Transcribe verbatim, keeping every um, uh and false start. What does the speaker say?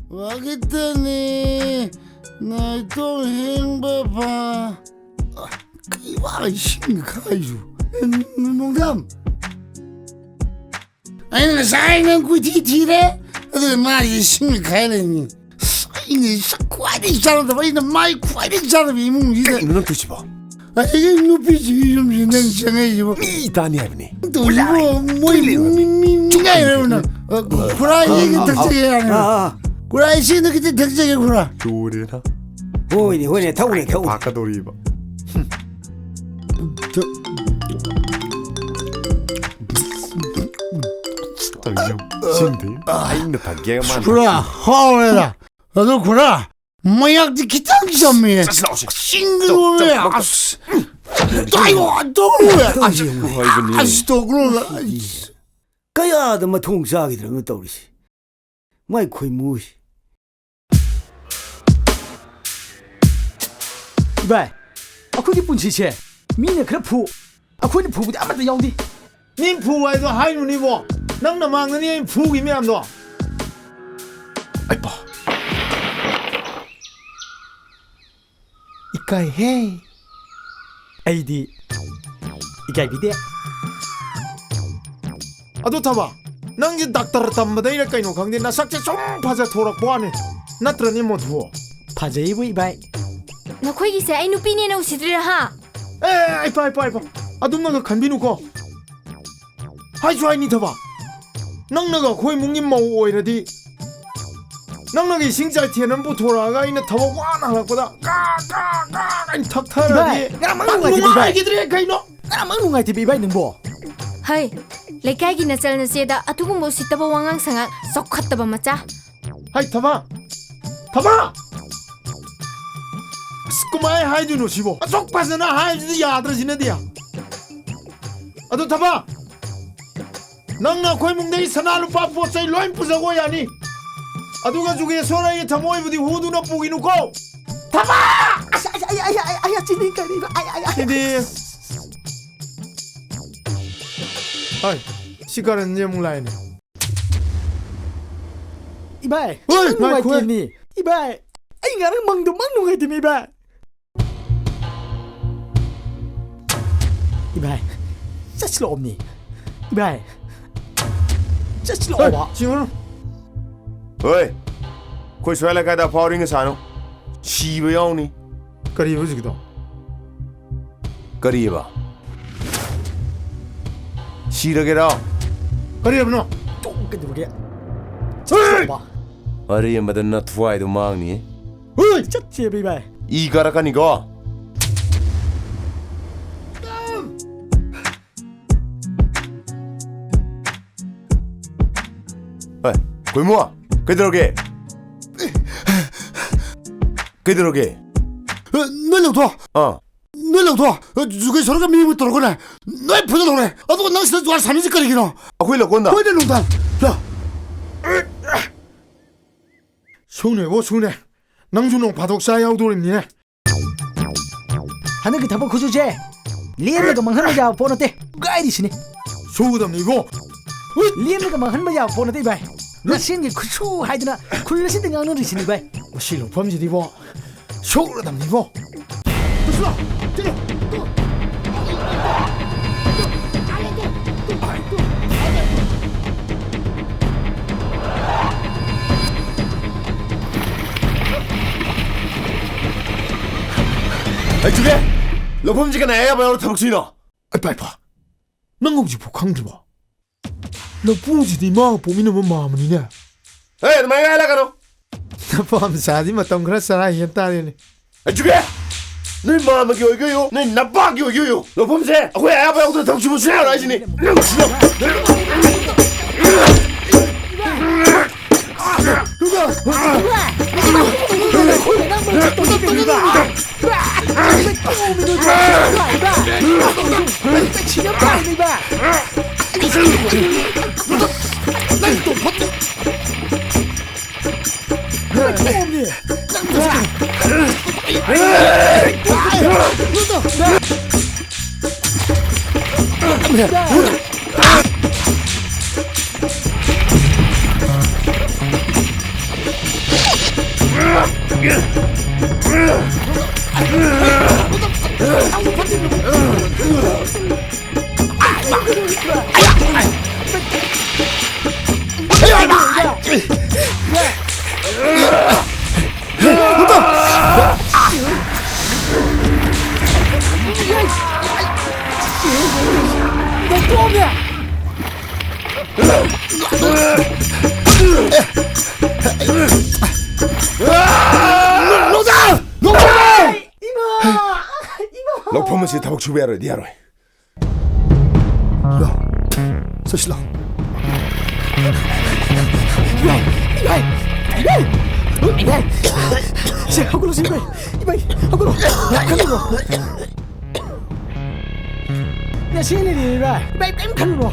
ꯋꯥꯒꯤꯇꯅꯤ ꯅꯥꯏꯇꯣꯝ ꯍꯤꯡꯕ ꯐ-, ꯀꯩ ꯋꯥ ꯏꯁꯤꯡ ꯈꯥꯏꯁꯨ? ꯅꯣꯡꯗꯥꯝ, ꯑꯩꯅ ꯉꯁꯥꯏ ꯅꯪ ꯀꯨꯏꯊꯤ ꯊꯤꯔꯦ, ꯑꯗꯨꯒ ꯃꯥꯁꯦ ꯏꯁꯤꯡ ꯈꯥꯏ ꯂꯩꯅꯤ꯫ ꯑꯩꯅ ꯁꯛ ꯈ꯭ꯋꯥꯏꯗꯒꯤ ꯆꯥꯟꯅꯗꯕ, ꯑꯩꯅ ꯃꯥꯏ ꯈ꯭ꯋꯥꯏꯗꯒꯤ ꯆꯥꯟꯅꯕ ꯏꯃꯨꯡꯁꯤꯗ꯫ ꯀꯩꯅꯣ ꯅꯪ ꯇꯧꯏꯁꯤꯕꯣ? ꯑꯩꯒꯤ ꯅꯨꯄꯤꯁꯤꯒꯤ ꯌꯨꯝꯁꯤ ꯅꯪ ꯆꯪꯉꯛꯏꯁꯤꯕꯣ? ꯃꯤ ꯇꯥꯅꯤ ꯍꯥꯏꯕꯅꯤ꯫ ꯇꯧꯏꯁꯤꯕꯣ? ꯃꯣꯏ ꯃꯤ, ꯃꯤ, ꯃꯤ ꯉꯥꯏꯔꯕ ꯅꯪ? ꯈꯨꯔꯥꯏꯁꯤꯒꯤ ꯊꯛꯆꯒꯦ ꯍꯥꯏꯔꯕ? ꯑꯥ, ꯑꯥ, ꯑꯥ꯫ ꯈꯨꯔꯥꯏꯁꯤꯗ ꯈꯤꯇꯪ ꯊꯛꯆꯒꯦ, ꯈꯨꯔꯥ꯫ ꯂꯣꯏꯔꯦꯗ꯫ ꯍꯣꯏꯅꯦ, ꯍꯣꯏꯅꯦ, ꯊꯛꯎꯅꯦ, ꯊꯛꯎꯅꯦ꯫ ꯄꯥꯛꯀꯗꯧꯔꯤꯕ꯫ ꯊꯛ-, ꯇꯧꯏꯁꯤꯕꯣ? ꯁꯤꯟꯗꯦ꯫ ꯑꯩꯅ ꯊꯛꯀꯦ ꯃꯥꯅ ꯈꯨꯔꯥ, ꯊꯛꯀꯦ꯫ ꯍꯥꯎꯔꯦꯗ꯫ ꯑꯗꯣ ꯈꯨꯔꯥ, ꯃꯌꯥꯛꯇꯤ ꯈꯤꯇꯪ ꯆꯝꯃꯦ꯫ ꯆꯠꯁꯤ ꯂꯥꯛꯑꯣꯁꯦ꯫ ꯆꯤꯡꯗ ꯆꯧ, ꯂꯣꯏꯔꯦ꯫ ꯆꯧ, ꯆꯧ꯫ ꯑꯁ꯫ ꯇꯥꯏꯌꯣ, ꯇꯣꯛꯂꯣꯏꯔꯦ꯫ ꯑꯁ, ꯍꯥꯏꯕꯅꯦ꯫ ꯑꯁ, ꯇꯣꯛꯂꯣꯏꯔꯦ꯫ ꯑꯁ꯫ ꯀꯌꯥꯗ ꯃꯊꯣꯡ ꯆꯥꯈꯤꯗ꯭ꯔꯕꯅꯣ ꯇꯧꯔꯤꯁꯦ꯫ ꯃꯥꯏ ꯈꯣꯏꯃꯨꯁꯤ꯫ ꯏꯕꯥꯏ, ꯑꯩꯈꯣꯏꯒꯤ ꯄꯨꯟꯁꯤꯁꯦ ꯃꯤꯅ ꯈꯔ ꯐꯨ, ꯑꯩꯈꯣꯏꯅ ꯐꯨꯕꯗꯤ ꯑꯃꯠꯇ ꯌꯥꯎꯗꯦ꯫ ꯃꯤ ꯐꯨ ꯍꯥꯏꯗꯣ ꯍꯥꯏꯅꯨꯅꯤꯕꯣ, ꯅꯪ ꯅꯃꯥꯡꯗꯅꯤ ꯑꯩ ꯐꯨꯒꯤ ꯃꯌꯥꯝꯗꯣ꯫ ꯑꯩꯄꯥ꯫ ꯏꯀꯥꯏꯍꯦ꯫ ꯑꯩꯗꯤ ꯏꯀꯥꯏꯕꯤꯗꯦ꯫ ꯑꯗꯨ ꯊꯕ, ꯅꯪꯁꯦ ꯗꯥꯛꯇꯔ ꯇꯝꯕꯗꯩꯔ ꯀꯩꯅꯣ ꯈꯪꯗꯦ, ꯅꯁꯛꯁꯦ ꯁꯨꯝ ꯐꯖꯊꯣꯔꯛꯄ ꯋꯥꯅꯤ꯫ ꯅꯠꯇ꯭ꯔꯅꯦ ꯃꯣꯊꯨ? ꯐꯖꯩꯕꯨ ꯏꯕꯥꯏ꯫ ꯅꯈꯣꯏꯒꯤꯁꯦ ꯑꯩ ꯅꯨꯄꯤꯅꯦꯅ ꯎꯁꯤꯠꯇ꯭ꯔꯤꯔꯥ ꯍꯥ? ꯑꯦ, ꯏꯄꯥ, ꯏꯄꯥ, ꯏꯄꯥ, ꯑꯗꯨꯝꯅꯒ ꯈꯟꯕꯤꯅꯨꯀꯣ꯫ ꯍꯥꯏꯁꯨ ꯍꯥꯏꯅꯤ ꯊꯕ, ꯅꯪꯅꯒ ꯑꯩꯈꯣꯏ ꯏꯃꯨꯡꯒꯤ ꯃꯧ ꯑꯣꯏꯔꯗꯤ, ꯅꯪꯅꯒ ꯏꯁꯤꯡ ꯆꯥꯏꯊꯦꯟ ꯑꯃ ꯄꯨꯊꯣꯔꯛꯑꯒ ꯑꯩꯅ ꯊꯕꯛ ꯋꯥꯅ ꯍꯜꯂꯛꯄꯗ ꯀꯥ, ꯀꯥ, ꯀꯥ ꯍꯥꯏꯅ ꯊꯛꯊꯔꯗꯤ ꯏꯕꯥꯏ, ꯉꯔꯥꯡ ꯃꯪ ꯅꯨꯡꯉꯥꯏꯇꯦ ꯏꯕꯥꯏ꯫ ꯅꯨꯡꯉꯥꯏꯈꯤꯗ꯭ꯔꯦ ꯀꯩꯅꯣ? ꯉꯔꯥꯡ ꯃꯪ ꯅꯨꯡꯉꯥꯏꯇꯦ ꯏꯕꯥꯏ ꯅꯪꯕꯣ꯫ ꯍꯩ, ꯂꯩꯀꯥꯏꯒꯤ ꯅꯆꯜ ꯅꯆꯦꯗ ꯑꯗꯨꯒꯨꯝꯕ ꯎꯁꯤꯠꯇꯕ ꯋꯥꯉꯥꯡ ꯁꯉꯥꯡ ꯆꯥꯎꯈꯠꯇꯕ ꯃꯆꯥ꯫ ꯍꯩ, ꯊꯕ! ꯊꯕ! ꯑꯁ, ꯀꯃꯥꯏ ꯍꯥꯏꯗꯣꯏꯅꯣ ꯁꯤꯕꯣ? ꯑꯁꯨꯛ ꯐꯖꯅ ꯍꯥꯏꯕꯁꯤꯗꯤ ꯌꯥꯗ꯭ꯔꯁꯤꯅꯗꯤ꯫ ꯑꯗꯣ ꯊꯕ! ꯅꯪꯅ ꯑꯩꯈꯣꯏ ꯏꯃꯨꯡꯗꯒꯤ ꯁꯅꯥ ꯂꯨꯄꯥ ꯄꯣꯠ ꯆꯩ ꯂꯣꯏ ꯄꯨꯖꯈꯣ ꯌꯥꯅꯤ꯫ ꯑꯗꯨꯒ ꯖꯨꯒꯦꯁꯣꯔ ꯑꯩꯒꯤ ꯊꯃꯣꯏꯕꯨꯗꯤ ꯍꯨꯗꯨꯅ ꯄꯨꯈꯤꯅꯨꯀꯣ꯫ ꯊꯕ! ꯑꯁ, ꯑꯩ, ꯑꯩ, ꯑꯩ, ꯑꯩ, ꯑꯩ, ꯑꯩ ꯆꯤꯅꯤ ꯀꯔꯤꯅꯣ? ꯑꯩ, ꯑꯩ, ꯑꯩ꯫ ꯁꯤꯗꯤ꯫ ꯍꯣꯏ, ꯁꯤ ꯀꯔꯟꯁꯦ ꯑꯃꯨꯛ ꯂꯥꯛꯑꯦꯅꯦ꯫ ꯏꯕꯥꯏ, ꯍꯣꯏ, ꯅꯪ ꯉꯥꯏꯈꯣꯍꯦ꯫ ꯅꯨꯡꯉꯥꯏꯇꯦꯃꯤ꯫ ꯏꯕꯥꯏ, ꯑꯩ ꯉꯔꯥꯡ ꯃꯪꯗꯣ ꯃꯪ ꯅꯨꯡꯉꯥꯏꯇꯦꯃꯤ, ꯏꯕꯥꯏ꯫ ꯏꯕꯥꯏ, ꯆꯠꯁꯤꯜꯂꯛꯑꯣꯃꯤ꯫ ꯏꯕꯥꯏ, ꯆꯠꯁꯤꯜꯂꯛꯑꯣꯕ꯫ ꯍꯣꯏ, ꯁꯤꯡꯉꯨꯔꯣ꯫ ꯍꯣꯏ, ꯑꯩꯈꯣꯏ ꯁ꯭ꯋꯥꯏ ꯂꯩꯀꯥꯏꯗ ꯑꯐꯥꯎ ꯑꯔꯤꯡꯒ ꯁꯥꯅꯨ꯫ ꯁꯤꯕ ꯌꯥꯎꯅꯤ꯫ ꯀꯔꯤꯕ ꯍꯧꯖꯤꯛꯀꯤꯗꯣ? ꯀꯔꯤꯑꯕ? ꯁꯤꯔꯒꯦꯔꯣ? ꯀꯔꯤ ꯍꯥꯏꯕꯅꯣ? ꯇꯣꯛ, ꯀꯩꯗꯧꯔꯒꯦ? ꯍꯣꯏ! ꯑꯔꯦꯝꯕꯗ ꯅꯊ꯭ꯋꯥꯏꯗꯣ ꯃꯥꯡꯅꯤꯌꯦ꯫ ꯍꯣꯏ! ꯆꯠꯁꯦꯕ, ꯏꯕꯥꯏ꯫ ꯏ ꯀꯥꯔꯛꯀꯅꯤꯀꯣ꯫ ꯍꯣꯏ, ꯀꯣꯏꯃꯨ, ꯀꯩꯗꯧꯔꯒꯦ? ꯀꯩꯗꯧꯔꯒꯦ? ꯑ, ꯅꯣꯏ ꯂꯧꯊꯣꯛ꯫ ꯑꯥ꯫ ꯅꯣꯏ ꯂꯧꯊꯣꯛ꯫ ꯑ, ꯖꯨꯒꯦꯁꯣꯔꯒ ꯃꯤ ꯑꯃ ꯇꯧꯔꯒꯅꯦ, ꯅꯣꯏ ꯐꯨꯗꯠꯍꯧꯔꯦ꯫ ꯑꯗꯨꯒ ꯅꯪ ꯁꯤꯗ ꯖꯨꯋꯥꯔ ꯁꯥꯟꯅꯔꯤꯁꯤ ꯀꯔꯤꯒꯤꯅꯣ? ꯑꯩꯈꯣꯏ ꯂꯧꯀꯣꯟꯗ꯫ ꯍꯣꯏꯅꯦ, ꯅꯨꯡꯗꯥꯡ꯫ ꯂꯥ꯫ ꯁꯨꯅꯦꯕꯣ, ꯁꯨꯅꯦ꯫ ꯅꯪꯁꯨ ꯅꯣꯡ ꯐꯥꯗꯣꯛ ꯆꯥ ꯌꯥꯎꯗꯣꯔꯤꯕꯅꯤꯅꯦ꯫ ꯍꯟꯗꯛꯀꯤ ꯊꯕꯛ ꯈꯨꯠꯁꯨꯁꯦ ꯂꯦꯝꯅꯒ ꯃꯥꯡꯍꯟꯕ ꯌꯥꯕ ꯄꯣꯠ ꯅꯠꯇꯦ꯫ ꯒꯥꯏꯔꯤꯁꯤꯅꯤ꯫ ꯁꯨꯒꯗꯕꯅꯤ ꯏꯕꯣ꯫ ꯂꯦꯝꯅꯒ ꯃꯥꯡꯍꯟꯕ ꯌꯥꯕ ꯄꯣꯠ ꯅꯠꯇꯦ, ꯏꯕꯥꯏ꯫ ꯅꯁꯦꯟꯒꯤ ꯈꯨꯠꯁꯨ ꯍꯥꯏꯗꯅ ꯈꯨꯜ ꯑꯁꯤꯗ ꯉꯥꯡꯅꯔꯤꯁꯤꯅꯤ, ꯏꯕꯥꯏ꯫ ꯃꯁꯤ ꯂꯧꯐꯝꯁꯤꯗꯤ ꯏꯕꯣ, ꯁꯨꯒꯗꯕꯅꯤ ꯏꯕꯣ꯫ ꯇꯨꯁꯤꯜꯂꯣ, ꯆꯦꯜꯂꯣ, ꯇꯨ꯫ ꯑꯩ ꯆꯨꯂꯦ! ꯂꯧꯐꯝꯁꯤ ꯀꯅꯥ ꯑꯌꯥꯕ ꯌꯥꯎꯔ ꯊꯕꯛ ꯁꯨꯏꯅꯣ? ꯑꯩ ꯄꯥꯏ ꯐꯥ꯫ ꯅꯪ ꯍꯧꯖꯤꯛꯐꯥꯎ ꯈꯪꯗ꯭ꯔꯤꯕꯣ? ꯂꯧꯄꯨꯁꯤꯗꯤ ꯏꯃꯥꯒ ꯄꯣꯛꯃꯤꯟꯅꯕ ꯃꯥꯝꯃꯅꯤꯅꯦ꯫ ꯍꯦ, ꯑꯗꯨꯃꯥꯏꯅ ꯍꯥꯏꯔꯛꯀꯅꯨ꯫ ꯅꯄꯥꯝꯆꯥꯗꯤ ꯃꯇꯝ ꯈꯔ ꯆꯔꯥ ꯍꯦꯟ ꯇꯥꯔꯦꯅꯦ꯫ ꯑꯩ ꯆꯨꯂꯦ! ꯅꯣꯏ ꯃꯥꯝꯃꯒꯤ ꯑꯣꯏꯒꯦ ꯑꯣꯏꯌꯨ, ꯅꯣꯏ ꯅꯄꯥꯒꯤ ꯑꯣꯏꯒꯦ ꯑꯣꯏꯌꯨ꯫ ꯂꯧꯐꯝꯁꯦ ꯑꯩꯈꯣꯏ ꯑꯌꯥꯕ ꯌꯥꯎꯗꯅ ꯊꯕꯛ ꯁꯨꯕ ꯁꯨꯡꯌꯥ ꯌꯥꯔꯣꯏ ꯍꯥꯏꯁꯤꯅꯤ꯫ ꯅꯪ ꯁꯤꯗ ꯂꯧꯐꯝ ꯑꯁꯤ ꯊꯕꯛ ꯁꯨꯕ ꯌꯥꯔꯣꯏꯗꯤ ꯌꯥꯔꯣꯏ꯫ ꯂꯥꯎ꯫ ꯆꯠꯁꯤ ꯂꯥꯎ꯫ ꯏꯚꯥꯏ! ꯏꯚꯥꯏ! ꯏꯚꯥꯏ! ꯁꯦ, ꯍꯧꯒꯠꯂꯣ, ꯁꯦ, ꯏꯚꯥꯏ! ꯏꯚꯥꯏ, ꯍꯧꯒꯠꯂꯣ! ꯈꯜꯂꯨꯔꯣ꯫ ꯉꯁꯤꯅꯤꯗꯤ, ꯏꯚꯥꯏ! ꯏꯚꯥꯏ, ꯀꯩꯝ ꯈꯜꯂꯨꯅꯣ꯫